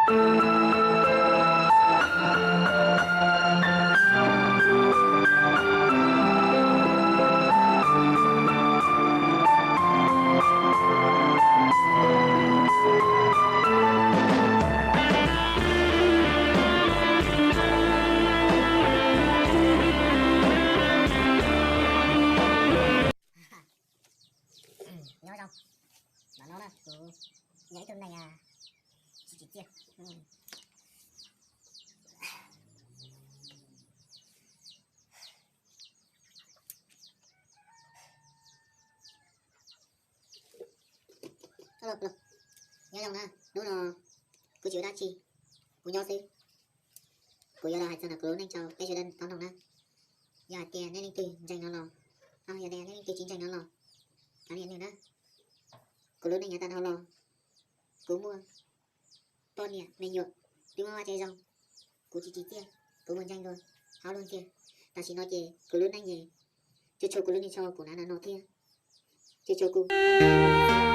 Nyob zoo, ntawm no na kuv yog ib tug neeg tsis tsim txiaj. Nyob zoo na, hnub no kuv tsis ua dab tsi, kuv nyob xwb. Kuv yuav los hais txog ntawm kuv lub neej rau peb sawv daws tau mloog na. Yog hais tias nej leej twg ntseeg no los, yog tias nej leej twg tsis ntseeg no los, kav liam nws na. Kuv lub neej yav tag dhau los, kuv muaj poj niam me nyuam, twb muaj vaj tsev zoo, kuv tsis tsim txiaj, kuv mus ntseeg dua hauv luag ntxiag. Tam sim no ces kuv lub neej es tsuas tshuav kuv lub neej tsho kuv hnav no no thiab, tsuas tshuav kuv